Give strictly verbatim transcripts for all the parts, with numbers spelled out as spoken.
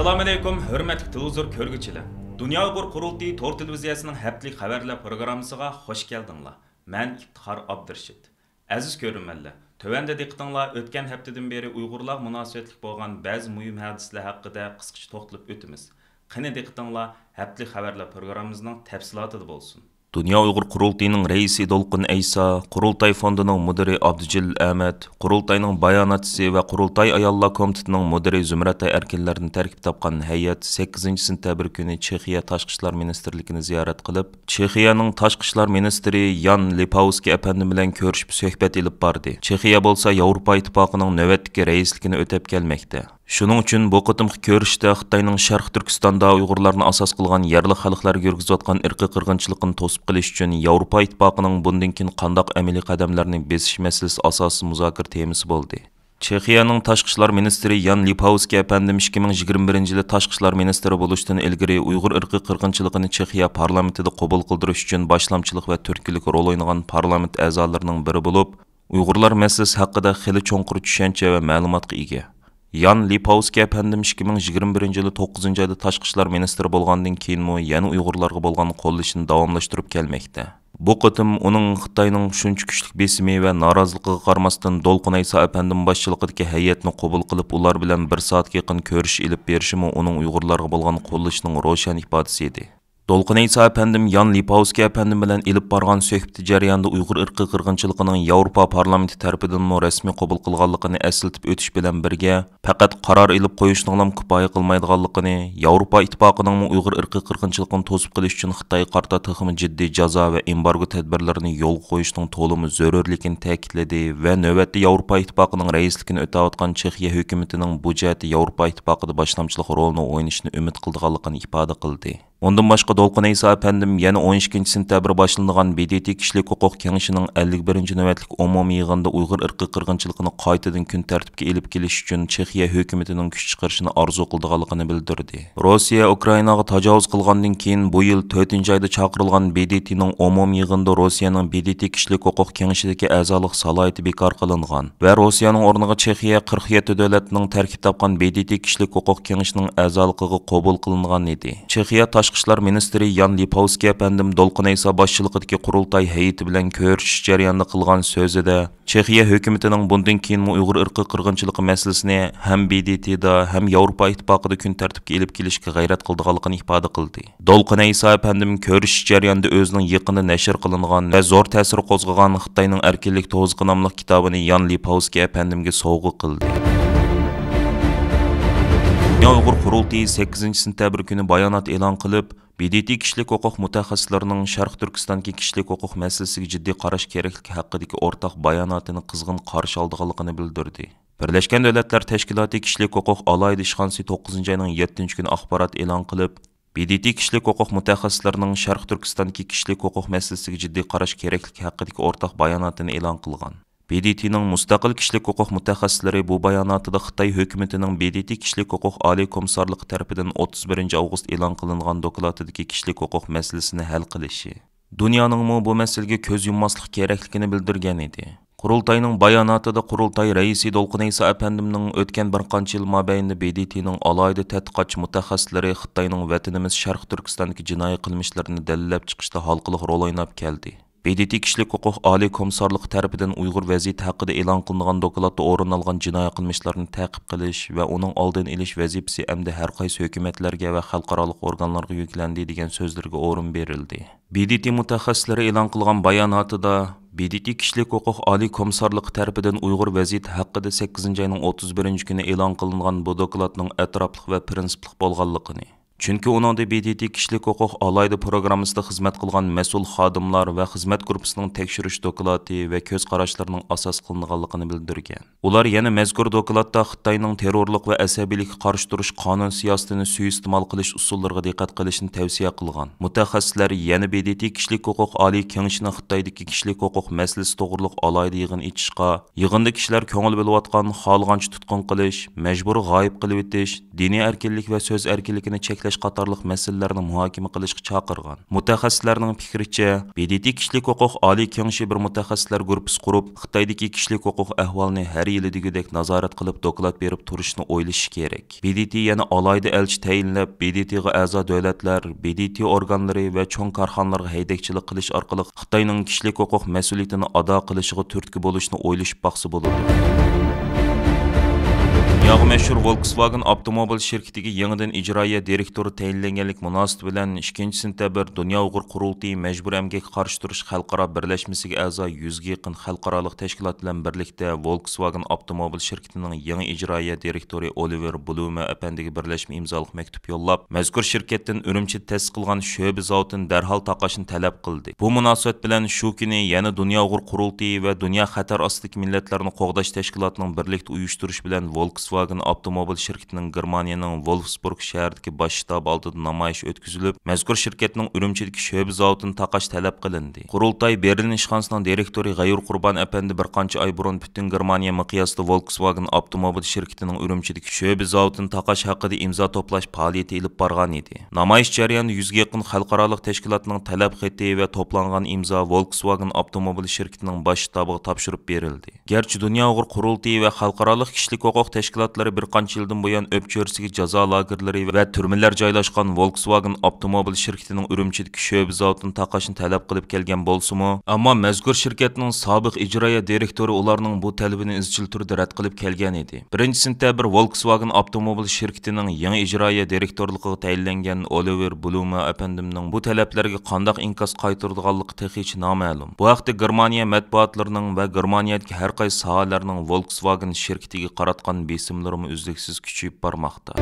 ئەسسالامۇئەلەيكۇم، ھۆرمەتلىك تېلېۋىزور كۆرگۈچىلەر! دۇنيا ئۇيغۇر قۇرۇلتىيى تور تېلېۋىزىيەسىنىڭ ھەپتىلىك خەۋەرلەر پروگراممىسىغا خوش كەلدىڭلار. مەن ئىپتىخار ئابدۇرېشىت. ئەزىز كۆرۈرمەنلەر، تۆۋەندە دىققىتىڭلار ئۆتكەن ھەپتىدىن بېرى ئۇيغۇرلارغا مۇناسىۋەتلىك بولغان بەزى مۇھىم ھادىسىلەر ھەققىدە قىسقىچە توختىلىپ ئۆتىمىز. قېنى، دىققىتىڭلار ھەپتىلىك خەۋەرلەر پروگراممىمىزنىڭ تەپسىلاتىدا بولسۇن. دۇنيا ئۇيغۇر قۇرۇلتىيىنىڭ رەئىسى دولقۇن ئەيسا، قۇرۇلتاي فوندىنىڭ مۇدىرى ئابدۇجېلىل ئەمەت، قۇرۇلتاينىڭ باياناتچىسى ۋە قۇرۇلتاي ئاياللار كومىتېتىنىڭ مۇدىرى زۇمرەتئاي ئەركىنلەردىن تەركىب تاپقان ھەيئەت سەككىزىنچى سېنتەبىر كۈنى چېخىيە تاشقى ئىشلار مىنىستىرلىكىنى زىيارەت قىلىپ، چېخىيەنىڭ تاشقى ئىشلار مىنىستىرى يان لىپاۋسكىي ئەپەندىم بىلەن كۆرۈشۈپ سۆھبەت ئېلىپ باردى. چېخىيە بولسا ياۋروپا ئىتتىپاقىنىڭ نۆۋەتتىكى رەئىسلىكىنى ئۆتەپ كەلمەكتە. شۇنىڭ ئۈچۈن بۇ قېتىمقى كۆرۈشتە خىتاينىڭ شەرقىي تۈركىستاندا ئۇيغۇرلارنى ئاساس قىلغان يەرلىك خەلقلەرگە يۈرگۈزۈۋاتقان ئىرقىي قىرغىنچىلىقىنى توسۇپ قېلىش ئۈچۈن ياۋروپا ئىتتىپاقىنىڭ بۇندىن كېيىن قانداق ئەمەلىي قەدەملەرنى بېسىش مەسىلىسى ئاساسىي مۇزاكىرە تېمىسى بولدى. چېخىيەنىڭ تاشقى ئىشلار مىنىستىرى يان لىپاۋسكىي ئەپەندىم ئىككى مىڭ يىگىرمە بىرىنچى يىلى تاشقى ئىشلار مىنىستىرى بولۇشتىن ئىلگىرى ئۇيغۇر ئىرقىي قىرغىنچىلىقىنى چېخىيە پارلامېنتىدا قوبۇل قىلدۇرۇش ئۈچۈن باشلامچىلىق ۋە تۈرتكىلىك رول ئوينىغان پارلامېنت ئەزالىرىنىڭ بىرى بولۇپ، ئۇيغۇرلار مەسىلىسى ھەققىدە خېلى چوڭقۇر چۈشەنچە ۋە مەلۇماتقا ئىگە. يان لىپاۋسكىي ئەپەندىم ئىككى مىڭ يىگىرمە بىرىنچى يىلى توققۇزىنچى ئايدا تاشقى ئىشلار مىنىستىرى بولغاندىن كېيىنمۇ يەنە ئۇيغۇرلارغا بولغان قوللىشىنى داۋاملاشتۇرۇپ كەلمەكتە. بۇ قېتىم ئۇنىڭ خىتاينىڭ شۇنچە كۈچلۈك بېسىمى ۋە نارازىلىقىغا قارىماستىن، دولقۇن ئەيسا ئەپەندىم باشچىلىقىدىكى ھەيئەتنى قوبۇل قىلىپ، ئۇلار بىلەن بىر سائەتكە يېقىن كۆرۈشۈش ئېلىپ بېرىشىمۇ ئۇنىڭ ئۇيغۇرلارغا بولغان قوللىشىنىڭ روشەن ئىپادىسى ئىدى. دولقۇن ئەيسا ئەپەندىم يان لىپاۋسكىي ئەپەندىم بىلەن ئېلىپ بارغان سۆھبىتى جەريانىدا ئۇيغۇر ئىرقىي قىرغىنچىلىقىنىڭ ياۋروپا پارلامېنتى تەرىپىدىنمۇ رەسمىي قوبۇل قىلغانلىقىنى ئەسلىتىپ ئۆتۈش بىلەن بىرگە، پەقەت قارار ئېلىپ قويۇشنىڭلام كۇپايە قىلمايدىغانلىقىنى، ياۋروپا ئىتتىپاقىنىڭمۇ ئۇيغۇر ئىرقىي قىرغىنچىلىقىنى توسۇپ قېلىش ئۈچۈن خىتايغا قارىتا تېخىمۇ جىددىي جازا ۋە ئېمبارگو تەدبىرلىرىنى يولغا قويۇشنىڭ تولىمۇ زۆرۈرلۈكىنى تەكىتلىدى ۋە نۆۋەتتە ياۋروپا ئىتتىپاقىنىڭ رەئىسلىكىنى ئۆتەۋاتقان چېخىيە ھۆكۈمىتىنىڭ بۇ جەھەتتە ياۋروپا ئىتتىپاقىدا باشلامچىلىق رولىنى ئوينىشىنى ئۈمىد قىلىدىغانلىقىنى ئىپادە قىلدى. ئۇندىن باشقا، دولقۇن ئەيسا ئەپەندىم يەنە ئون ئىككىنچى سېنتەبىر باشلىنىدىغان ب د ت كىشىلىك ھوقۇق كېڭىشىنىڭ ئەللىك بىرىنچى نۆۋەتلىك ئومۇمىي يىغىنىدا ئۇيغۇر ئىرقىي قىرغىنچىلىقىنى قايتىدىن كۈن تەرتىپكە ئېلىپ كېلىش ئۈچۈن چېخىيە ھۆكۈمىتىنىڭ كۈچ چىقىرىشىنى ئارزۇ قىلىدىغانلىقىنى بىلدۈردى. روسىيە ئۇكرائىناغا تاجاۋۇز قىلغاندىن كېيىن، بۇ يىل تۆتىنچى ئايدا چاقىرىلغان ب د ت نىڭ ئومۇمىي يىغىنىدا روسىيەنىڭ ب د ت كىشىلىك ھوقۇق كېڭىشىدىكى ئەزالىق سالاھىيىتى بىكار قىلىنغان ۋە روسىيەنىڭ ئورنىغا چېخىيە قىرىق يەتتە دۆلەتنىڭ تەركىب تاپقان ب د ت كىشىلىك ھوقۇق كېڭىشىنىڭ ئەزالىقىغا قوبۇل قىلىنغان ئىدى. چېخىيە تاشقى ئىشلار مىنىستىرى يان لىپاۋسكىي ئەپەندىم دولقۇن ئەيسا باشچىلىقىدىكى قۇرۇلتاي ھەيئىتى بىلەن كۆرۈشۈش جەريانىدا قىلغان سۆزىدە، چېخىيە ھۆكۈمىتىنىڭ بۇندىن كېيىنمۇ ئۇيغۇر ئىرقىي قىرغىنچىلىقى مەسىلىسىنى ھەم ب د ت دا، ھەم ياۋروپا ئىتتىپاقىدا كۈن تەرتىپكە ئېلىپ كېلىشكە غەيرەت قىلىدىغانلىقىنى ئىپادە قىلدى. دولقۇن ئەيسا ئەپەندىم كۆرۈشۈش جەريانىدا ئۆزىنىڭ يېقىندا نەشر قىلىنغان ۋە زور تەسىر قوزغىغان خىتاينىڭ ئەركىنلىك توزىقى ناملىق كىتابىنى يان لىپاۋسكىي ئەپەندىمگە سوۋغا قىلدى. دۇنيا ئۇيغۇر قۇرۇلتىيى سەككىزىنچى سېنتەبىر كۈنى بايانات ئېلان قىلىپ، ب د ت كىشىلىك ھوقۇق مۇتەخەسسىسلىرىنىڭ شەرقىي تۈركىستاندىكى كىشىلىك ھوقۇق مەسىلىسىگە جىددىي قاراش كېرەكلىكى ھەققىدىكى ئورتاق باياناتىنى قىزغىن قارشى ئالىدىغانلىقىنى بىلدۈردى. بىرلەشكەن دۆلەتلەر تەشكىلاتى كىشىلىك ھوقۇق ئالاھىدە ئىشخانىسى توققۇزىنچى ئاينىڭ يەتتىنچى كۈنى ئاخبارات ئېلان قىلىپ، ب د ت كىشىلىك ھوقۇق مۇتەخەسسىسلىرىنىڭ شەرقىي تۈركىستاندىكى كىشىلىك ھوقۇق مەسىلىسىگە جىددىي قاراش كېرەكلىكى ھەققىدىكى ئورتاق باياناتىنى ئېلان قىلغان. ب د ت نىڭ مۇستەقىل كىشىلىك ھوقۇق مۇتەخەسسىسلىرى بۇ باياناتىدا خىتاي ھۆكۈمىتىنىڭ ب د ت كىشىلىك ھوقۇق ئالىي كومىسسارلىقى تەرىپىدىن ئوتتۇز بىرىنچى ئاۋغۇست ئېلان قىلىنغان دوكلاتىدىكى كىشىلىك ھوقۇق مەسىلىسىنى ھەل قىلىشى، دۇنيانىڭمۇ بۇ مەسىلىگە كۆز يۇمماسلىق كېرەكلىكىنى بىلدۈرگەن ئىدى. قۇرۇلتاينىڭ باياناتىدا قۇرۇلتاي رەئىسى دولقۇن ئەيسا ئەپەندىمنىڭ ئۆتكەن بىر قانچە يىل مابەينىدە ب د ت نىڭ ئالاھىدە تەتقىقاتچى مۇتەخەسسىسلىرى خىتاينىڭ ۋەتىنىمىز شەرقىي تۈركىستاندىكى جىنايى قىلمىشلىرىنى دەلىللەپ چىقىشتا ھالقىلىق رول ئويناپ كەلدى. ب د ت كىشىلىك ھوقۇق ئالىي كومىسسارلىقى تەرىپىدىن ئۇيغۇر ۋەزىيىتى ھەققىدە ئېلان قىلىنغان دوكلاتتا ئورۇن ئالغان جىنايى قىلمىشلارنى تەقىب قىلىش ۋە ئۇنىڭ ئالدىنى ئېلىش ۋەزىپىسى ئەمدى ھەر قايسى ھۆكۈمەتلەرگە ۋە خەلقئارالىق ئورگانلارغا يۈكلەندى، دېگەن سۆزلىرىگە ئورۇن بېرىلدى. ب د ت مۇتەخەسسىسلىرى ئېلان قىلغان باياناتىدا، ب د ت كىشىلىك ھوقۇق ئالىي كومىسسارلىقى تەرىپىدىن ئۇيغۇر ۋەزىيىتى ھەققىدە سەككىزىنچى ئاينىڭ ئوتتۇز بىرىنچى كۈنى ئېلان قىلىنغان بۇ دوكلاتنىڭ ئەتراپلىق ۋە پىرىنسىپلىق بولغانلىقىنى، چۈنكى ئۇنىڭدا ب د ت كىشىلىك ھوقۇق ئالاھىدە پروگراممىسىدا خىزمەت قىلغان مەسئۇل خادىملار ۋە خىزمەت گۇرۇپپىسىنىڭ تەكشۈرۈش دوكلاتى ۋە كۆز قاراشلىرىنىڭ ئاساس قىلىنغانلىقىنى بىلدۈرگەن. ئۇلار يەنە مەزكۇر دوكلاتتا خىتاينىڭ تېررورلۇق ۋە ئەسەبىيلىككە قارشى تۇرۇش قانۇن سىياسىتىنى سۇيىئىستېمال قىلىش ئۇسۇللىرىغا دىققەت قىلىشنى تەۋسىيە قىلغان. مۇتەخەسسىسلەر يەنە ب د ت كىشىلىك ھوقۇق ئالىي كېڭىشىنى خىتايدىكى كىشىلىك ھوقۇق مەسىلىسى توغرۇلۇق ئالاھىدە يىغىن ئېچىشقا، يىغىندا كىشىلەر كۆڭۈل بۆلۈۋاتقان خالىغانچە تۇتقۇن قىلىش، مەجبۇرىي غايىب قىلىۋېتىش، دىنىي ئەركىنلىك ۋە سۆز ئەركىنلىكىنى چەكلەش قاتارلىق مەسىلىلەرنى مۇھاكىمە قىلىشقا چاقىرغان. مۇتەخەسسىسلەرنىڭ پىكرىچە، ب د ت كىشىلىك ھوقۇق ئالىي كېڭىشى بىر مۇتەخەسسىسلەر گۇرۇپپىسى قۇرۇپ، خىتايدىكى كىشىلىك ھوقۇق ئەھۋالىنى ھەر يىلىدىكىدەك نازارەت قىلىپ، دوكلات بېرىپ تۇرۇشنى ئويلىشىشى كېرەك. ب د ت يەنە ئالاھىدە ئەلچى تەيىنلەپ، ب د ت غا ئەزا دۆلەتلەر، ب د ت ئورگانلىرى ۋە چوڭ كارخانىلارغا ھەيدەكچىلىك قىلىش ئارقىلىق خىتاينىڭ كىشىلىك ھوقۇق مەسئۇلىيىتىنى ئادا قىلىشىغا تۈرتكە بولۇشنى ئويلىشىپ باقسا بولىدۇ. دۇنياغا مەشھۇر ۋولكسۋاگېن ئاپتوموبىل شىركىتىگە يېڭىدىن ئىجرائىيە دىرېكتورى تەيىنلەنگەنلىكى مۇناسىۋىتى بىلەن ئىككىنچى سېنتەبىر دۇنيا ئۇيغۇر قۇرۇلتىيى مەجبۇرىي ئەمگەككە قارشى تۇرۇش خەلقئارا بىرلەشمىسىگە ئەزا يۈزگە يېقىن خەلقئارالىق تەشكىلات بىلەن بىرلىكتە ۋولكسۋاگېن ئاپتوموبىل شىركىتىنىڭ يېڭى ئىجرائىيە دىرېكتورى ئولىۋېر بلۇمە ئەپەندىگە بىرلەشمە ئىمزالىق مەكتۇپ يوللاپ، مەزكۇر شىركەتتىن ئۈرۈمچىدە تەسىس قىلغان شۆبە زاۋۇتىنى دەرھال تاقاشنى تەلەپ قىلدى. بۇ مۇناسىۋەت بىلەن شۇ كۈنى يەنە دۇنيا ئۇيغۇر قۇرۇلتىيى ۋە دۇنيا خەتەر ئاستىدىكى مىللەتلەرنى قوغداش تەشكىلاتىنىڭ بىرلىكتە ئۇيۇشتۇرۇشى بىلەن ۋولكسۋاگېن ئاپتوموبىل شىركىتىنىڭ گېرمانىيەنىڭ ۋولفسبۇرگ شەھىرىدىكى باش شتابى ئالدىدا نامايىش ئۆتكۈزۈلۈپ، مەزكۇر شىركەتنىڭ ئۈرۈمچىدىكى شۆبە زاۋۇتىنى تاقاش تەلەپ قىلىندى. قۇرۇلتاي بېرلىن ئىشخانىسىنىڭ دىرېكتورى غەيۇر قۇربان ئەپەندى بىر قانچە ئاي بۇرۇن پۈتۈن گېرمانىيە مىقياسىدا ۋولكسۋاگېن ئاپتوموبىل شىركىتىنىڭ ئۈرۈمچىدىكى شۆبە زاۋۇتىنى تاقاش ھەققىدە ئىمزا توپلاش پائالىيىتى ئېلىپ بارغان ئىدى. نامايىش جەريانىدا يۈزگە يېقىن خەلقئارالىق تەشكىلاتنىڭ تەلەپ خېتى ۋە توپلانغان ئىمزا ۋولكسۋاگېن ئاپتوموبىل شىركىتىنىڭ باش شتابىغا تاپشۇرۇپ بېرىلدى. گەرچە دۇنيا ئۇيغۇر قۇرۇلتىيى ۋە خەلقئارالىق كىشىلىك ھوقۇق تەشكىلاتلىرى بىر قانچە يىلدىن بۇيان ئۆپچۆرىسىگە جازا لاگېرلىرى ۋە تۈرمىلەر جايلاشقان ۋولكسۋاگېن ئاپتوموبىل شىركىتىنىڭ ئۈرۈمچىدىكى شۆبە زاۋۇتىنى تاقاشنى تەلەپ قىلىپ كەلگەن بولسىمۇ، ئەمما مەزكۇر شىركەتنىڭ سابىق ئىجرائىيە دىرېكتورى ئۇلارنىڭ بۇ تەلىپىنى ئىزچىل تۈردە رەت قىلىپ كەلگەن ئىدى. بىرىنچى سېنتەبىر ۋولكسۋاگېن ئاپتوموبىل شىركىتىنىڭ يېڭى ئىجرائىيە دىرېكتورلۇقىغا تەيىنلەنگەن ئولىۋېر بلۇمە ئەپەندىمنىڭ بۇ تەلەپلەرگە قانداق ئىنكاس قايتۇرىدىغانلىقى تېخىچە نامەلۇم. بۇ ھەقتە گېرمانىيە مەتبۇئاتلىرىنىڭ ۋە گېرمانىيەدىكى ھەر قايسى ساھەلەرنىڭ ۋولكسۋاگېن شىركىتىگە قاراتقان بېسىملىرىمۇ ئۈزلۈكسىز كۈچىيىپ بارماقتا.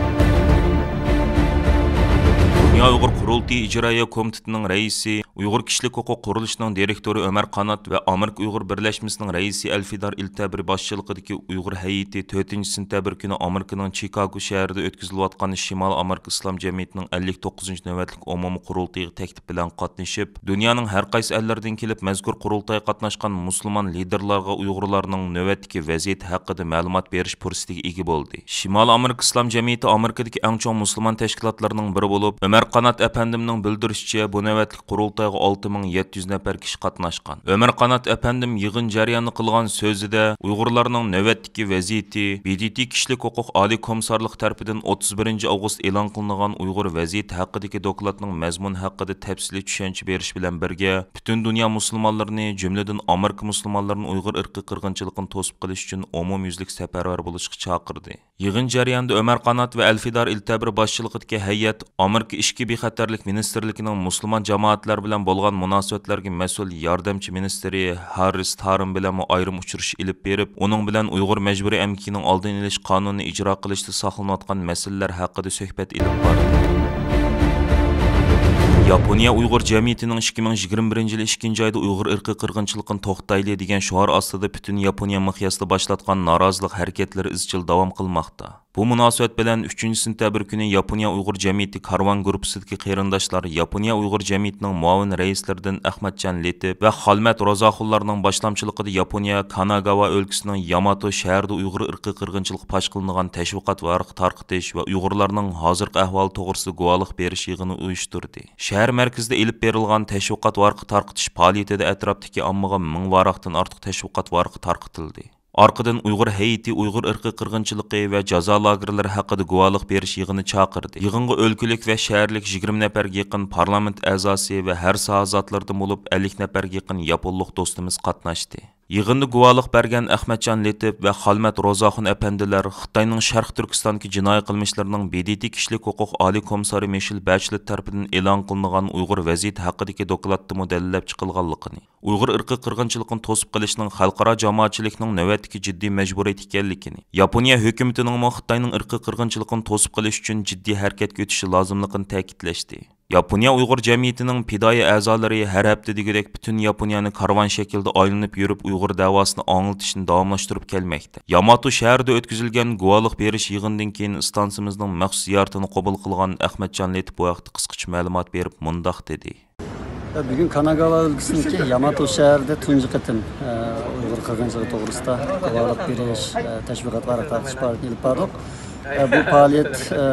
دۇنيا ئۇيغۇر قۇرۇلتىيى ئىجرائىيە كومىتېتىنىڭ رەئىسى، ئۇيغۇر كىشىلىك ھوقۇق قۇرۇلۇشىنىڭ دىرېكتورى ئۆمەر قانات ۋە ئامېرىكا ئۇيغۇر بىرلەشمىسىنىڭ رەئىسى ئەلفىدار ئىلتەبرى باشچىلىقىدىكى ئۇيغۇر ھەيئىتى تۆتىنچى سېنتەبىر كۈنى ئامېرىكىنىڭ چىكاگو شەھىرىدە ئۆتكۈزۈلۈۋاتقان شىمالىي ئامېرىكا ئىسلام جەمئىيىتىنىڭ ئەللىك توققۇزىنچى نۆۋەتلىك ئومۇمىي قۇرۇلتىيىغا تەكلىپ بىلەن قاتنىشىپ، دۇنيانىڭ ھەر قايسى ئەللىرىدىن كېلىپ مەزكۇر قۇرۇلتايغا قاتناشقان مۇسۇلمان لىدېرلارغا ئۇيغۇرلارنىڭ نۆۋەتتىكى ۋەزىيىتى ھەققىدە مەلۇمات بېرىش پۇرسىتىگە ئىگە بولدى. شىمالىي ئامېرىكا ئىسلام جەمئىيىتى ئامېرىكىدىكى ئەڭ چوڭ مۇسۇلمان تەشكىلاتلىرىنىڭ بىرى بولۇپ، ئۆمەر قانات ئەپەندىمنىڭ بىلدۈرۈشىچە، بۇ نۆۋەتلىك قۇرۇلتايغا ئالتە مىڭ يەتتە يۈز نەپەر كىشى قاتناشقان. ئۆمەر قانات ئەپەندىم يىغىن جەريانىدا قىلغان سۆزىدە ئۇيغۇرلارنىڭ نۆۋەتتىكى ۋەزىيىتى، ب د ت كىشىلىك ھوقۇق ئالىي كومىسسارلىقى تەرىپىدىن ئوتتۇز بىرىنچى ئاۋغۇست ئېلان قىلىنغان ئۇيغۇر ۋەزىيىتى ھەققىدىكى دوكلاتنىڭ مەزمۇنى ھەققىدە تەپسىلىي چۈشەنچە بېرىش بىلەن بىرگە، پۈتۈن دۇنيا مۇسۇلمانلىرىنى، جۈملىدىن ئامېرىكا مۇسۇلمانلىرىنى ئۇيغۇر ئىرقىي قىرغىنچىلىقىنى توسۇپ قېلىش ئۈچۈن ئومۇميۈزلۈك سەپەرۋەر بولۇشقا چاقىردى. يىغىن جەريانىدا ئۆمەر قانات ۋە ئەلفىدار ئىلتەبىر باشچىلىقىدىكى ھەيئەت ئامېرىكا ئىچكى بىخەتەرلىك مىنىستىرلىكىنىڭ مۇسۇلمان جامائەتلەر بىلەن بولغان مۇناسىۋەتلەرگە مەسئۇل ياردەمچى مىنىستىرى ھاررىس تارىم بىلەنمۇ ئايرىم ئۇچرىشىش ئېلىپ بېرىپ، ئۇنىڭ بىلەن ئۇيغۇر مەجبۇرىي ئەمگىكىنىڭ ئالدىنى ئېلىش قانۇنىنى ئىجرا قىلىشتا ساقلىنىۋاتقان مەسىلىلەر ھەققىدە سۆھبەت ئېلىپ باردى. ياپونىيە ئۇيغۇر جەمئىيىتىنىڭ ئىككى مىڭ يىگىرمە بىرىنچى يىلى ئىككىنچى ئايدا ئۇيغۇر ئىرقىي قىرغىنچىلىقىنى توختىتايلى دېگەن شوئار ئاستىدا پۈتۈن ياپونىيە مىقياسىدا باشلاتقان نارازىلىق ھەرىكەتلىرى ئىزچىل داۋام قىلماقتا. بۇ مۇناسىۋەت بىلەن ئۈچىنچى سېنتەبىر كۈنى ياپونىيە ئۇيغۇر جەمئىيىتى كارۋان گۇرۇپپىسىدىكى قېرىنداشلار ياپونىيە ئۇيغۇر جەمئىيىتىنىڭ مۇئاۋىن رەئىسلىرىدىن ئەخمەتجان لېتىپ ۋە خالمەت روزاخۇنلارنىڭ باشلامچىلىقىدا ياپونىيە كاناگاۋا ئۆلكىسىنىڭ ياماتو شەھىرىدە ئۇيغۇر ئىرقىي قىرغىنچىلىقى پاش قىلىنغان تەشۋىقات ۋارىقى تارقىتىش ۋە ئۇيغۇرلارنىڭ ھازىرقى ئەھۋالى توغرىسىدا گۇۋاھلىق بېرىش يىغىنى ئۇيۇشتۇردى. شەھەر مەركىزىدە ئېلىپ بېرىلغان تەشۋىقات ۋارىقى تارقىتىش پائالىيىتىدە ئەتراپتىكى ئاممىغا مىڭ ۋاراقتىن ئارتۇق تەشۋىقات ۋارىقى تارقىتىلدى. ئارقىدىن ئۇيغۇر ھەيئىتى ئۇيغۇر ئىرقىي قىرغىنچىلىقى ۋە جازا لاگېرلىرى ھەققىدە گۇۋاھلىق بېرىش يىغىنى چاقىردى. يىغىنغا ئۆلكىلىك ۋە شەھەرلىك يىگىرمە نەپەرگە يېقىن پارلامېنت ئەزاسى ۋە ھەر ساھە زاتلىرىدىن بولۇپ ئەللىك نەپەرگە يېقىن ياپونلۇق دوستىمىز قاتناشتى. يىغىندا گۇۋاھلىق بەرگەن ئەخمەتجان لېتىپ ۋە خالمەت روزاخۇن ئەپەندىلەر خىتاينىڭ شەرقىي تۈركىستاندىكى جىنايى قىلمىشلىرىنىڭ ب د ت كىشىلىك ھوقۇق ئالىي كومىسسارى مىشېل بەچلېت تەرىپىدىن ئېلان قىلىنغان ئۇيغۇر ۋەزىيىتى ھەققىدىكى دوكلاتتىمۇ دەلىللەپ چىقىلغانلىقىنى، ئۇيغۇر ئىرقىي قىرغىنچىلىقىنى توسۇپ قېلىشنىڭ خەلقئارا جامائەتچىلىكنىڭ نۆۋەتتىكى جىددىي مەجبۇرىيىتى ئىكەنلىكىنى، ياپونىيە ھۆكۈمىتىنىڭمۇ خىتاينىڭ ئىرقىي قىرغىنچىلىقىنى توسۇپ قېلىش ئۈچۈن جىددىي ھەرىكەتكە ئۆتۈشى لازىملىقىنى تەكىتلەشتى. ياپونىيە ئۇيغۇر جەمئىيىتىنىڭ پىدائىي ئەزالىرى ھەر ھەپتە دېگۈدەك پۈتۈن ياپونىيەنى كارۋان شەكلىدە ئايلىنىپ يۈرۈپ ئۇيغۇر دەۋاسىنى ئاڭلىتىشنى داۋاملاشتۇرۇپ كەلمەكتە. ياماتو شەھىرىدە ئۆتكۈزۈلگەن گۇۋاھلىق بېرىش يىغىنىدىن كېيىن ئىستانسىمىزنىڭ مەخسۇس زىيارىتىنى قوبۇل قىلغان ئەخمەتجان لېتىپ بۇ ھەقتە قىسقىچە مەلۇمات بېرىپ مۇنداق دېدى. بۈگۈن كاناگاۋا ئۆلكىسىدىكى ياماتو شەھىرىدە تۇنجى قېتىم، ئە، ئۇيغۇر قىرغىنچىلىقى توغرىسىدا گۇۋاھلىق بېرىش، ئە، تەشۋىقات ۋارىقى تارقىتىش پائالىيىتىنى ئېلىپ باردۇق. ئە، بۇ پائالىيەت، ئە،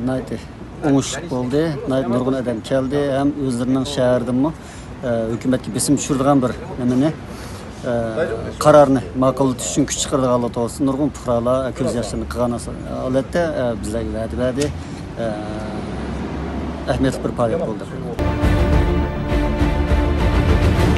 ناھايىتى ئوڭۇشلۇق بولدى. ناھايىتى نۇرغۇن ئادەم كەلدى ھەم ئۆزلىرىنىڭ شەھىرىدىنمۇ، ئە، ھۆكۈمەتكە بېسىم چۈشۈرىدىغان بىر نېمىنى، ئە، قارارنى ماقۇللىتىش ئۈچۈن كۈچ چىقىرىدىغانلار توغرىسىدا نۇرغۇن پۇقرالار كۆز ياشلىرىنى قىلغان ئاسا-، ھالەتتە، ئە، بىزلەرگە ۋەدە بەردى. ئە، ئەھمىيەتلىك بىر پائالىيەت بولدى.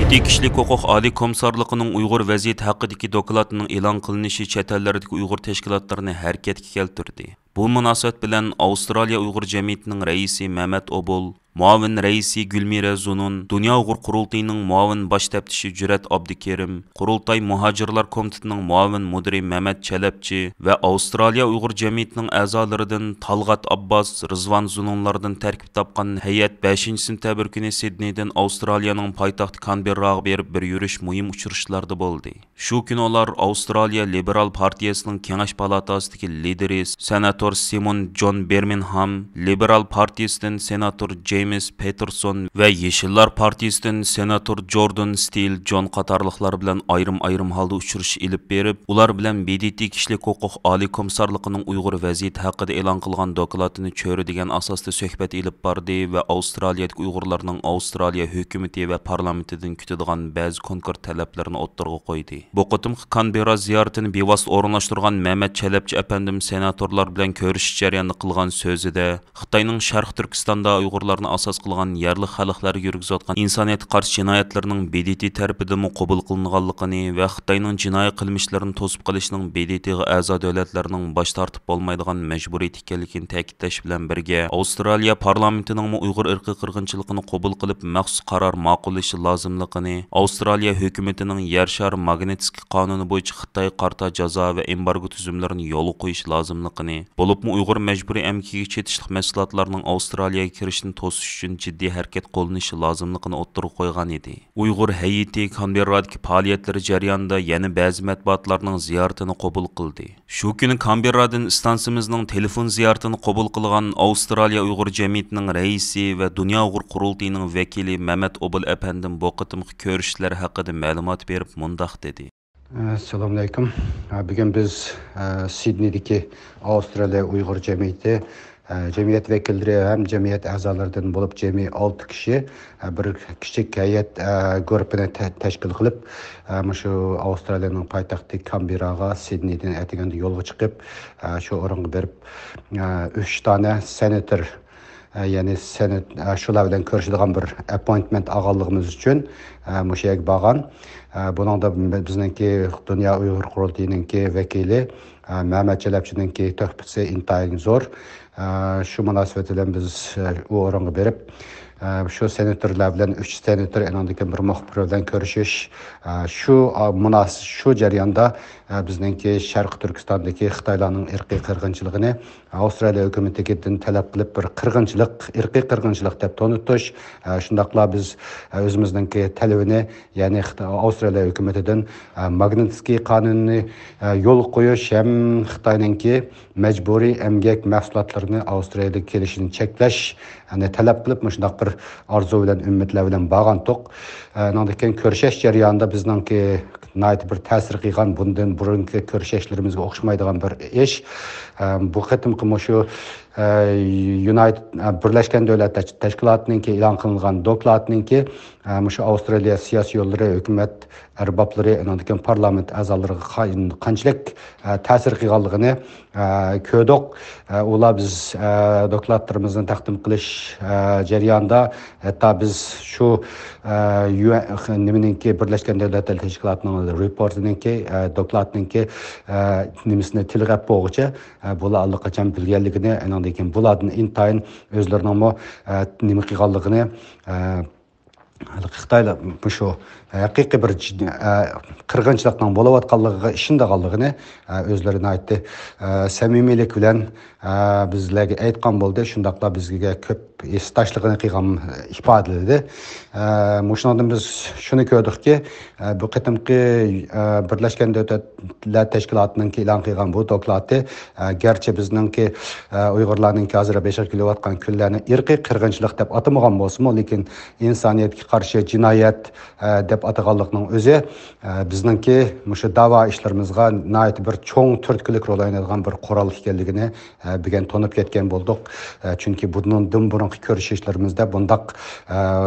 يېتى كىشىلىك ھوقۇق ئالىي كومىسسارلىقىنىڭ ئۇيغۇر ۋەزىيىتى ھەققىدىكى دوكلاتىنىڭ ئېلان قىلىنىشى چەت ئەللەردىكى ئۇيغۇر تەشكىلاتلىرىنى ھەرىكەتكە كەلتۈردى. بۇ مۇناسىۋەت بىلەن ئاۋسترالىيە ئۇيغۇر جەمئىيىتىنىڭ رەئىسى مەمەت ئوبۇل، مۇئاۋىن رەئىسى گۈلمىرە زۇنۇن، دۇنيا ئۇيغۇر قۇرۇلتىيىنىڭ مۇئاۋىن باش تەپتىشى جۈرئەت ئابدۇكېرىم، قۇرۇلتاي مۇھاجىرلار كومىتېتىنىڭ مۇئاۋىن مۇدىرى مەمەت چەلەپچى ۋە ئاۋسترالىيە ئۇيغۇر جەمئىيىتىنىڭ ئەزالىرىدىن تالغات ئابباس، رىزۋان زۇنۇنلاردىن تەركىب تاپقان ھەيئەت بەشىنچى سېنتەبىر كۈنى سىدنېيدىن ئاۋسترالىيەنىڭ پايتەختى كانبېرراغا بېرىپ بىر يۈرۈش مۇھىم ئۇچرىشىشلاردا بولدى. شۇ كۈنى ئۇلار ئاۋسترالىيە لىبېرال پارتىيەسىنىڭ كېڭەش پالاتاسىدىكى لىدىرى سېناتور سىمون جون بىرمىنغھام، لىبېرال پارتىيەسىدىن سېناتور جېيمىس پېتېرسون ۋە يېشىللار پارتىيەسىدىن سېناتور جوردان ستىل جون قاتارلىقلار بىلەن ئايرىم-ئايرىم ھالدا ئۇچرىشىش ئېلىپ بېرىپ، ئۇلار بىلەن ب د ت كىشىلىك ھوقۇق ئالىي كومىسسارلىقىنىڭ ئۇيغۇر ۋەزىيىتى ھەققىدە ئېلان قىلغان دوكلاتىنى چۆرىدىگەن ئاساستا سۆھبەت ئېلىپ باردى ۋە ئاۋسترالىيەدىكى ئۇيغۇرلارنىڭ ئاۋسترالىيە ھۆكۈمىتى ۋە پارلامېنتىدىن كۈتىدىغان بەزى كونكرېت تەلەپلىرىنى ئوتتۇرىغا قويدى. بۇ قېتىمقى كانبېررا زىيارىتىنى بىۋاسىتە ئورۇنلاشتۇرغان مەمەت چەلەپچى ئەپەندىم سېناتورلار بىلەن كۆرۈشۈش جەريانىدا قىلغان سۆزىدە، خىتاينىڭ شەرقىي تۈركىستاندا ئۇيغۇرلارنى ئاساس قىلغان يەرلىك خەلقلەرگە يۈرگۈزۈۋاتقان ئىنسانىيەتكە قارشى جىنايەتلىرىنىڭ ب د ت تەرىپىدىنمۇ قوبۇل قىلىنغانلىقىنى ۋە خىتاينىڭ جىنايى قىلمىشلىرىنى توسۇپ قېلىشنىڭ ب د ت غا ئەزا دۆلەتلەرنىڭ باش تارتىپ بولمايدىغان مەجبۇرىيىتى ئىكەنلىكىنى تەكىتلەش بىلەن بىرگە، ئاۋسترالىيە پارلامېنتىنىڭمۇ ئۇيغۇر ئىرقىي قىرغىنچىلىقىنى قوبۇل قىلىپ، مەخسۇس قارار ماقۇللىشى لازىملىقىنى، ئاۋسترالىيە ھۆكۈمىتىنىڭ يەر شارى ماگنىتسكىي قانۇنى بويىچە خىتايغا قارىتا جازا ۋە ئېمبارگو تۈزۈملىرىنى يولغا قويۇش لازىملىقىنى، بولۇپمۇ ئۇيغۇر مەجبۇرىي ئەمگىكىگە چېتىشلىق مەھسۇلاتلارنىڭ ئاۋسترالىيەگە كىرىشىنى توسۇش ئۈچۈن جىددىي ھەرىكەت قوللىنىشى لازىملىقىنى ئوتتۇرىغا قويغان ئىدى. ئۇيغۇر ھەيئىتى كانبېررادىكى پائالىيەتلىرى جەريانىدا يەنە بەزى مەتبۇئاتلارنىڭ زىيارىتىنى قوبۇل قىلدى. شۇ كۈنى كانبېررادىن ئىستانسىمىزنىڭ تېلېفون زىيارىتىنى قوبۇل قىلغان ئاۋسترالىيە ئۇيغۇر جەمئىيىتىنىڭ رەئىسى ۋە دۇنيا ئۇيغۇر قۇرۇلتىيىنىڭ ۋەكىلى مەمەت ئوبۇل ئەپەندىم بۇ قېتىمقى كۆرۈشۈشلەر ھەققىدە مەلۇمات بېرىپ مۇنداق دېدى. ئەسسالامۇئەلەيكۇم. بۈگۈن بىز، ئە، سىدنېيدىكى ئاۋسترالىيە ئۇيغۇر جەمئىيىتى، ئە، جەمئىيەت ۋەكىللىرى ھەم جەمئىيەت ئەزالىرىدىن بولۇپ جەمئىي ئالتە كىشى، ئە، بىر كىچىك ھەيئەت، ئە، گۇرۇپپىنى تە-، تەشكىل قىلىپ، ئە، مۇشۇ ئاۋسترالىيەنىڭ پايتەختى كانبېرراغا سىدنېيدىن ئەتىگەندە يولغا چىقىپ، ئە، شۇ ئورۇنغا بېرىپ، ئە، ئۈچ دانە سېناتور، ئە، يەنى سېنات، ئە، شۇلار بىلەن كۆرۈشىدىغان بىر ئاپپوينتمېنت ئالغانلىقىمىز ئۈچۈن، ئە، مۇشۇ يەرگە بارغان. ئە، بۇنىڭدا بىزنىڭكى دۇنيا ئۇيغۇر قۇرۇلتىيىنىڭكى ۋەكىلى، ئە، مەمەت چەلەپچىنىڭكى تۆھپىسى ئىنتايىن زور. ئە، شۇ مۇناسىۋەت بىلەن بىز، ئە، ئۇ ئورۇنغا بېرىپ، ئە، شۇ سېناتورلار بىلەن، ئۈچ سېناتور، ئانىڭدىن كېيىن بىر مۇخبىر بىلەن كۆرۈشۈش، ئە، شۇ، ئە، مۇناس-، شۇ جەرياندا، ئە، بىزنىڭكى شەرقىي تۈركىستاندىكى خىتايلارنىڭ ئىرقىي قىرغىنچىلىقىنى ئاۋسترالىيە ھۆكۈمىتىدىن تەلەپ قىلىپ، بىر قىرغىنچىلىق، ئىرقىي قىرغىنچىلىق دەپ تونۇتۇش، ئە، شۇنداقلا بىز، ئە، ئۆزىمىزنىڭكى تەلىپىنى، يەنى خىتا-، ئاۋسترالىيە ھۆكۈمىتىدىن، ئە، ماگنىتسكىي قانۇنىنى، ئە، يولغا قويۇش ھەم خىتاينىڭكى مەجبۇرىي ئەمگەك مەھسۇلاتلىرىنى ئاۋسترالىيەگە كېلىشىنى چەكلەش، يەنى تەلەپ قىلىپ، مۇشۇنداق بىر ئارزۇ بىلەن، ئۈمىدلەر بىلەن بارغانتۇق. ئە، ئانىڭدىن كېيىن كۆرۈشۈش جەريانىدا بىزنىڭكى ناھايىتى بىر تەسىر قىلغان، بۇندىن بۇرۇنقى كۆرۈشۈشلىرىمىزگە ئوخشىمايدىغان بىر ئىش. ئە، بۇ قېتىمقى مۇشۇ، ئە، يۇنايتېد، ئە، بىرلەشكەن دۆلەتلەر تەش-، تەشكىلاتىنىڭكى ئېلان قىلىنغان دوكلاتنىڭكى، ئە، مۇشۇ ئاۋسترالىيە سىياسىي يوللىرى، ھۆكۈمەت ئەربابلىرى، ئانىڭدىن كېيىن پارلامېنت ئەزالىرىغا قا-، قانچىلىك، ئە، تەسىر قىلغانلىقىنى، ئە، كۆردۇق. ئە، ئۇلار بىز، ئە، دوكلاتلىرىمىزنى تەقدىم قىلىش، ئە، جەريانىدا ھەتتا بىز شۇ، ئە، يۇ-، نېمىنىڭكى، بىرلەشكەن دۆلەتلەر تەشكىلاتىنىڭ رېپورتىنىڭكى، ئە، دوكلاتنىڭكى، ئە، نېمىسىنى تىلغا ئېلىپ بولغۇچە، ئە، بۇلار ئاللىقاچان بىلگەنلىكىنى، ئانىڭدىن كېيىن بۇلاردىن ئىنتايىن ئۆزلىرىنىڭمۇ، ئە، نېمە قىلغانلىقىنى، ئە، خىتايلار مۇشۇ ھەقىقىي بىر جىددىي، ئە، قىرغىنچىلىقنىڭ بولۇۋاتقانلىقىغا ئىشىنىدىغانلىقىنى، ئە، ئۆزلىرى ناھايىتى، ئە، سەمىمىيلىك بىلەن، ئە، بىزلەرگە ئېيتقان بولدى. شۇنداقلا بىزگە كۆپ ھېسداشلىقىنى قىلغان، ئىپادىلىدى. ئە، مۇشۇنىڭدىن بىز شۇنى كۆردۇقكى، ئە، بۇ قېتىمقى، ئە، بىرلەشكەن دۆلەتلەر تەشكىلاتىنىڭكى ئېلان قىلغان بۇ دوكلاتى، ئە، گەرچە بىزنىڭكى، ئە، ئۇيغۇرلارنىڭكى ھازىر بېشىغا كېلىۋاتقان كۈنلەرنى ئىرقىي قىرغىنچىلىق دەپ ئاتىمىغان بولسىمۇ، لېكىن ئىنسانىيەتكە قارشى جىنايەت، ئە، دەپ ئاتىغانلىقنىڭ ئۆزى، ئە، بىزنىڭكى مۇشۇ داۋا ئىشلىرىمىزغا ناھايىتى بىر چوڭ تۈرتكىلىك رول ئوينايدىغان بىر قورال ئىكەنلىكىنى، ئە، بۈگۈن تونۇپ يەتكەن بولدۇق. ئە، چۈنكى بۇنىڭدىن بۇرۇنقى كۆرۈشۈشلىرىمىزدە بۇنداق، ئە،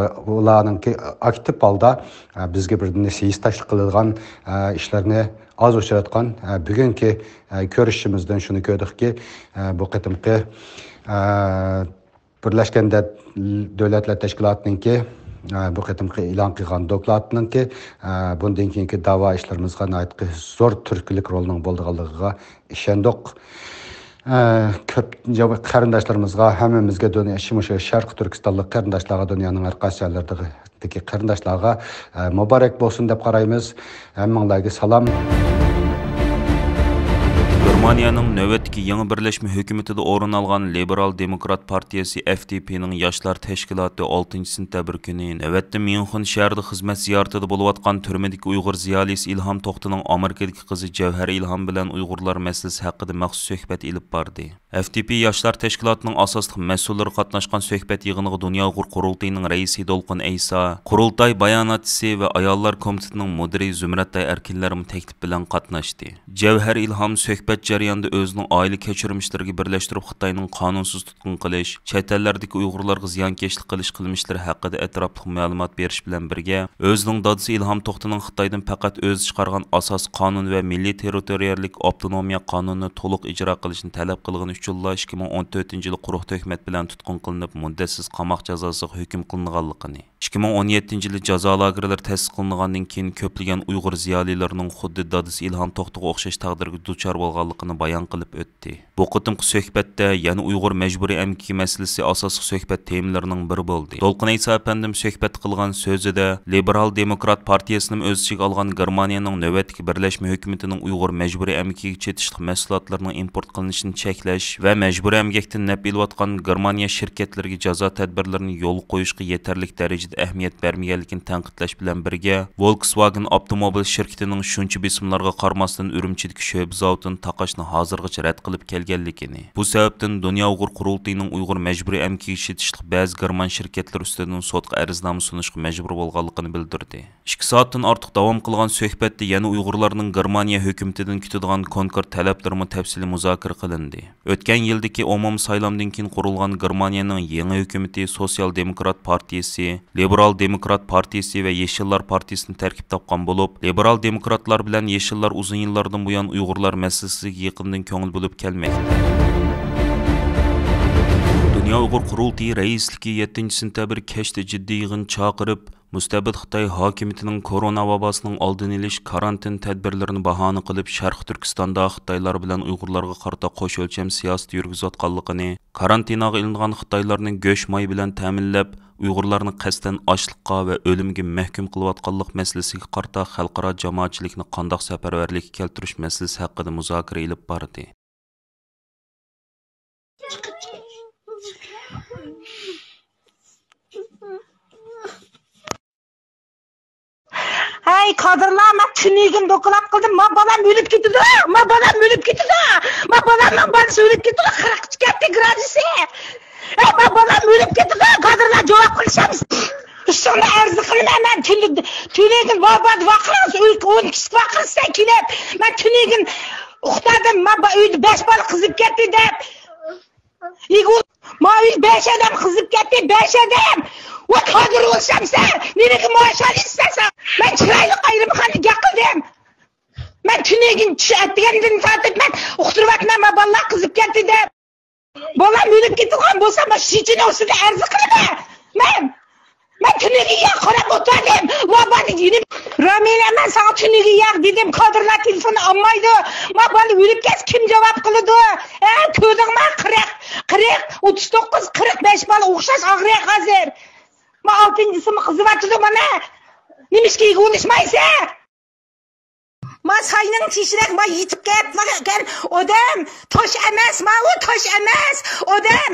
ئۇلارنىڭكى ئاكتىپ ھالدا، ئە، بىزگە بىر نەرسە ھېسداشلىق قىلىدىغان، ئە، ئىشلارنى ئاز ئۇچراتقان، ئە، بۈگۈنكى، ئە، كۆرۈشۈشىمىزدىن شۇنى كۆردۇقكى، ئە، بۇ قېتىمقى، ئە، بىرلەشكەن دەپ-، دۆلەتلەر تەشكىلاتىنىڭكى، ئە، بۇ قېتىمقى ئېلان قىلغان دوكلاتىنىڭكى، ئە، بۇندىن كېيىنكى داۋا ئىشلىرىمىزغا ناھايىتى زور تۈرتكىلىك رولىنىڭ بولىدىغانلىقىغا ئىشەندۇق. ئە، كۆپ قېرىنداشلىرىمىزغا، ھەممىمىزگە، دۇنيا، مۇشۇ شەرقىي تۈركىستانلىق قېرىنداشلارغا، دۇنيانىڭ ھەر قايسى جايلىرىدىكى قېرىنداشلارغا، ئە، مۇبارەك بولسۇن دەپ قارايمىز. ھەممىڭلارگە سالام. گېرمانىيەنىڭ نۆۋەتتىكى يېڭى بىرلەشمە ھۆكۈمىتىدە ئورۇن ئالغان لىبېرال دېموكرات پارتىيەسى، ئەف دې پېنىڭ ياشلار تەشكىلاتى ئالتىنچى سېنتەبىر كۈنى نۆۋەتتە ميۇنخېن شەھىرىدە خىزمەت زىيارىتىدە بولۇۋاتقان تۈرمىدىكى ئۇيغۇر زىيالىيسى ئىلھام توختىنىڭ ئامېرىكىدىكى قىزى جەۋھەر ئىلھام بىلەن ئۇيغۇرلار مەسىلىسى ھەققىدە مەخسۇس سۆھبەت ئېلىپ باردى. ئەف دې پې ياشلار تەشكىلاتىنىڭ ئاساسلىق مەسئۇللىرى قاتناشقان سۆھبەت يىغىنىغا دۇنيا ئۇيغۇر قۇرۇلتىيىنىڭ رەئىسى دولقۇن ئەيسا، قۇرۇلتاي باياناتچىسى ۋە ئاياللار كومىتېتىنىڭ مۇدىرى زۇمرەتئاي ئەركىنلەرمۇ تەكلىپ بىلەن قاتناشتى. جەۋھەر ئىلھام سۆھبەت جەريانىدا ئۆزىنىڭ ئائىلە كەچۈرمىشلىرىگە بىرلەشتۈرۈپ خىتاينىڭ قانۇنسىز تۇتقۇن قىلىش، چەت ئەللەردىكى ئۇيغۇرلارغا زىيانكەشلىك قىلىش قىلمىشلىرى ھەققىدە ئەتراپلىق مەلۇمات بېرىش بىلەن بىرگە، ئۆزىنىڭ دادىسى ئىلھام توختىنىڭ خىتايدىن پەقەت ئۆزى چىقارغان ئاساسىي قانۇن ۋە مىللىي تېررىتورىيەللىك ئاپتونومىيە قانۇنىنى تولۇق ئىجرا قىلىشنى تەلەپ قىلغىنى ئۈچۈنلا ئىككى مىڭ ئون تۆتىنچى يىلى قۇرۇق تۆھمەت بىلەن تۇتقۇن قىلىنىپ، مۇددەتسىز قاماق جازاسىغا ھۆكۈم قىلىنغانلىقىنى، ئىككى مىڭ ئون يەتتىنچى يىلى جازا لاگېرلىرى تەسىس قىلىنغاندىن كېيىن كۆپلىگەن ئۇيغۇر زىيالىيلىرىنىڭ خۇددى دادىسى ئىلھام توختىغا ئوخشاش تەقدىرگە دۇچار بولغانلىقىنى بايان قىلىپ ئۆتتى. بۇ قېتىمقى سۆھبەتتە يەنە ئۇيغۇر مەجبۇرىي ئەمگىكى مەسىلىسى ئاساسلىق سۆھبەت تېمىلىرىنىڭ بىرى بولدى. دولقۇن ئەيسا ئەپەندىم سۆھبەت قىلغان سۆزىدە، لىبېرال دېموكرات پارتىيەسىنىمۇ ئۆز ئىچىگە ئالغان گېرمانىيەنىڭ نۆۋەتتىكى بىرلەشمە ھۆكۈمىتىنىڭ ئۇيغۇر مەجبۇرىي ئەمگىكىگە چېتىشلىق مەھسۇلاتلىرىنىڭ ئىمپورت قىلىنىشىنى چەكلەش ۋە مەجبۇرىي ئەمگەكتىن نەپ ئېلىۋاتقان گېرمانىيە شىركەتلىرىگە جازا تەدبىرلىرىنى يولغا قويۇشقا يېتەرلىك دەرىجىدە ئەھمىيەت بەرمىگەنلىكىنى تەنقىدلەش بىلەن بىرگە، ۋولكسۋاگېن ئاپتوموبىل شىركىتىنىڭ شۇنچە بېسىملارغا قارىماستىن، ئۈرۈمچىدىكى شۆبە زاۋۇتىنى تاقاشنى ھازىرغىچە رەت قىلىپ كەلگەنلىكىنى، بۇ سەۋەبتىن دۇنيا ئۇيغۇر قۇرۇلتىيىنىڭ ئۇيغۇر مەجبۇرىي ئەمگىكىگە چېتىشلىق بەزى گېرمان شىركەتلىرى ئۈستىدىن سوتقا ئەرزنامە سۇنۇشقا مەجبۇر بولغانلىقىنى بىلدۈردى. ئىككى سائەتتىن ئارتۇق داۋام قىلغان سۆھبەتتە يەنە ئۇيغۇرلارنىڭ گېرمانىيە ھۆكۈمىتىدىن كۈتىدىغان كونكرېت تەلەپلىرىمۇ تەپسىلىي مۇزاكىرە قىلىندى. ئۆتكەن يىلدىكى ئومۇمىي سايلامدىن كېيىن قۇرۇلغان گېرمانىيەنىڭ يېڭى ھۆكۈمىتى سوتسىيال دېموكرات پارتىيىسى، لىبېرال دېموكرات پارتىيىسى ۋە يېشىللار پارتىيىسىدىن تەركىب تاپقان بولۇپ، لىبېرال دېموكراتلار بىلەن يېشىللار ئۇزۇن يىللاردىن بۇيان ئۇيغۇرلار مەسىلىسىگە يېقىندىن كۆڭۈل بۆلۈپ كەلمەكتە. دۇنيا ئۇيغۇر قۇرۇلتىيى رەئىسلىكى يەتتىنچى سېنتەبىر كەچتە جىددىي يىغىن چاقىرىپ، مۇستەبىت خىتاي ھاكىمىيىتىنىڭ كورونا ۋاباسىنىڭ ئالدىنى ئېلىش كارانتىن تەدبىرلىرىنى باھانە قىلىپ، شەرقىي تۈركىستاندا خىتايلار بىلەن ئۇيغۇرلارغا قارىتا قوش ئۆلچەم سىياسىتى يۈرگۈزۈۋاتقانلىقىنى، كارانتىناغا ئېلىنغان خىتايلارنى گۆش ماي بىلەن تەمىنلەپ، ئۇيغۇرلارنى قەستەن ئاچلىققا ۋە ئۆلۈمگە مەھكۇم قىلىۋاتقانلىق مەسىلىسىگە قارىتا خەلقئارا جامائەتچىلىكنى قانداق سەپەرۋەرلىككە كەلتۈرۈش مەسىلىسى ھەققىدە مۇزاكىرە ئېلىپ باردى. ھەي، كادىرلار، مەن تۈنۈگۈن دوكلات قىلدىم. ما بالام ئۆلۈپ كېتىدۇ، ما بالام ئۆلۈپ كېتىدۇ، ما بالامنىڭ بالىسى ئۆلۈپ كېتىدۇ، قىرىققا كەتتى گرادۇسى. ھەي، ما بالام ئۆلۈپ كېتىدۇ، كادىرلار جاۋاب قىلىشامسىز. ئۈستۈڭدە ئەرز قىلىمەن مەن تۈنۈگۈن، تۈنۈگۈن ۋابا ۋاقىرىڭىز، ئون كىشى ۋاقىرسىز كېلىپ. مەن تۈنۈگۈن ئۇقتۇردۇم، ما با-، ئۆيدە بەش بالا قىزىپ كەتتى دەپ. يېگۇ، ما ئۆي بەش ئادەم قىزىپ كەتتى، بەش ئادەم. ۋە كادىر بولسام سەن، نېمىگە مائاش ئالىسەن سەن؟ مەن چىرايلىق ئايرىم خانىدا گەپ قىلدىم. مەن تۈنۈگۈن چۈش ئەتىگەندىن تارتىپ مەن ئۇقتۇرۇۋاتىمەن، ما بالىلار قىزىپ كەتتى دەپ. بالام ئۆلۈپ كېتىدىغان بولسا، ما شىچىنىڭ ئۈستىدە ئەرز قىلىمەن. مەن، مەن تۈنۈگۈن يەر قاراپ ئولتۇردۇم. ۋابانى يېنىپ، رامىلە، مەن ساڭا تۈنۈگۈن يەر دېدىم، كادىرلار تېلېفوننى ئالمايدۇ. ما بالا ئۆلۈپ كەتسە كىم جاۋاب قىلىدۇ؟ ھە، كۆردۈڭما؟ قىرىق، قىرىق، ئوتتۇز توققۇز، قىرىق بەش بالا ئوخشاش ئاغرىياق ھازىر. ما ئالتىنچىسىمۇ قىزىۋاتىدۇ مانا. نېمىشقا يېگۈلۈشمەيسەن؟ ما ساينىڭ تېشىرەك، ما يېتىپ كەپتىكەن ئادەم. توش ئەمەس، ماۋۇ توش ئەمەس ئادەم.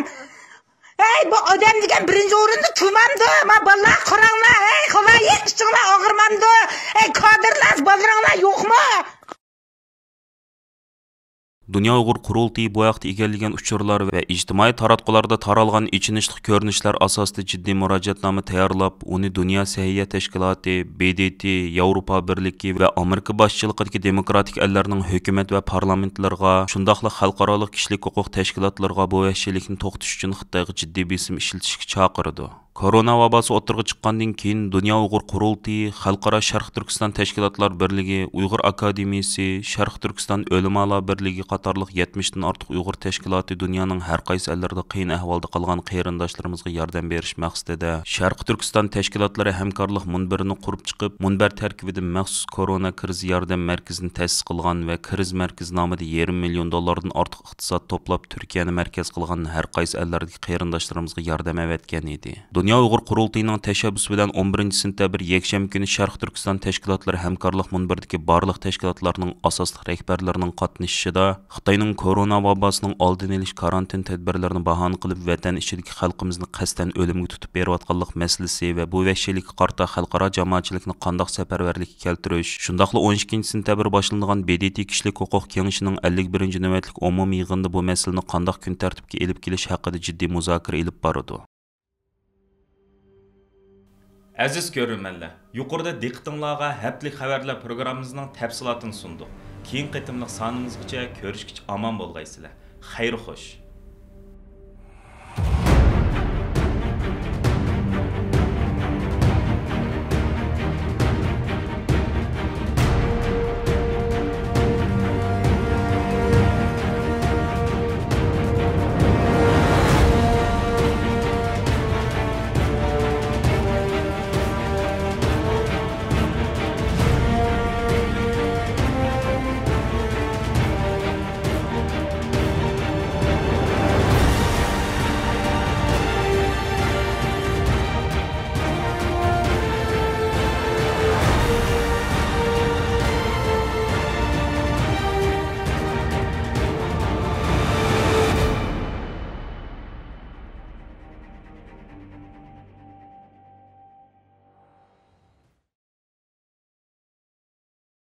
ھەي، بۇ ئادەم دېگەن بىرىنچى ئورۇندا تۇرمامدۇ؟ ما بالىلار قاراڭلار، ھەي، خالايىق، ئىچىڭلار ئاغرىمامدۇ؟ ھەي، كادىرلار، بالىلىرىڭلار يوقمۇ؟ دۇنيا ئۇيغۇر قۇرۇلتىيى بۇ ھەقتە ئىگىلىگەن ئۇچۇرلار ۋە ئىجتىمائىي تاراتقۇلاردا تارالغان ئېچىنىشلىق كۆرۈنۈشلەر ئاساسىدا جىددىي مۇراجىئەتنامە تەييارلاپ، ئۇنى دۇنيا سەھىيە تەشكىلاتى، بې دې تې، ياۋروپا بىرلىكى ۋە ئامېرىكا باشچىلىقىدىكى دېموكراتىك ئەللەرنىڭ ھۆكۈمەت ۋە پارلامېنتلىرىغا، شۇنداقلا خەلقئارالىق كىشىلىك ھوقۇق تەشكىلاتلىرىغا بۇ ۋەھشىيلىكنى توختىتىش ئۈچۈن خىتايغا جىددىي بېسىم ئىشلىتىشكە چاقىرىدۇ. كورونا ۋاباسى ئوتتۇرىغا چىققاندىن كېيىن، دۇنيا ئۇيغۇر قۇرۇلتىيى، خەلقئارا شەرقىي تۈركىستان تەشكىلاتلار بىرلىكى، ئۇيغۇر ئاكادېمىيىسى، شەرقىي تۈركىستان ئۆلىمالار بىرلىكى قاتارلىق يەتمىشتىن ئارتۇق ئۇيغۇر تەشكىلاتى دۇنيانىڭ ھەر قايسى ئەللىرىدە قىيىن ئەھۋالدا قالغان قېرىنداشلىرىمىزغا ياردەم بېرىش مەقسىتىدە، شەرقىي تۈركىستان تەشكىلاتلىرى ھەمكارلىق مۇنبىرىنى قۇرۇپ چىقىپ، مۇنبەر تەركىبىدە مەخسۇس كورونا كىرىز ياردەم مەركىزىنى تەسىس قىلغان ۋە كىرىز مەركىزى نامىدا يېرىم مىليون دوللاردىن ئارتۇق ئىقتىساد توپلاپ، تۈركىيەنى مەركەز قىلغان ھەر قايسى ئەللەردىكى قېرىنداشلىرىمىزغا ياردەم ئەۋەتكەن ئىدى. دۇنيا ئۇيغۇر قۇرۇلتىيىنىڭ تەشەببۇسى بىلەن ئون بىرىنچى سېنتەبىر يەكشەنبە كۈنى شەرقىي تۈركىستان تەشكىلاتلىرى ھەمكارلىق مۇنبىرىدىكى بارلىق تەشكىلاتلارنىڭ ئاساسلىق رەھبەرلىرىنىڭ قاتنىشىشىدا خىتاينىڭ كورونا ۋاباسىنىڭ ئالدىنى ئېلىش كارانتىن تەدبىرلىرىنى باھانە قىلىپ، ۋەتەن ئىچىدىكى خەلقىمىزنى قەستەن ئۆلۈمگە تۇتۇپ بېرىۋاتقانلىق مەسىلىسى ۋە بۇ ۋەھشىيلىككە قارىتا خەلقئارا جامائەتچىلىكنى قانداق سەپەرۋەرلىككە كەلتۈرۈش، شۇنداقلا ئون ئىككىنچى سېنتەبىر باشلىنىدىغان بې دې تې كىشىلىك ھوقۇق كېڭىشىنىڭ ئەللىك بىرىنچى نۆۋەتلىك ئومۇمىي يىغىنىدا بۇ مەسىلىنى قانداق كۈن تەرتىپكە ئېلىپ كېلىش ھەققىدە جىددىي مۇزاكىرە ئېلىپ بارىدۇ. ئەزىز كۆرۈرمەنلەر، يۇقىرىدا دىققىتىڭلارغا ھەپتىلىك خەۋەرلەر پروگراممىمىزنىڭ تەپسىلاتىنى سۇندۇق. كېيىنكى قېتىملىق سانىمىزغىچە كۆرۈشكىچە ئامان بولغايسىلەر. خەير خوش.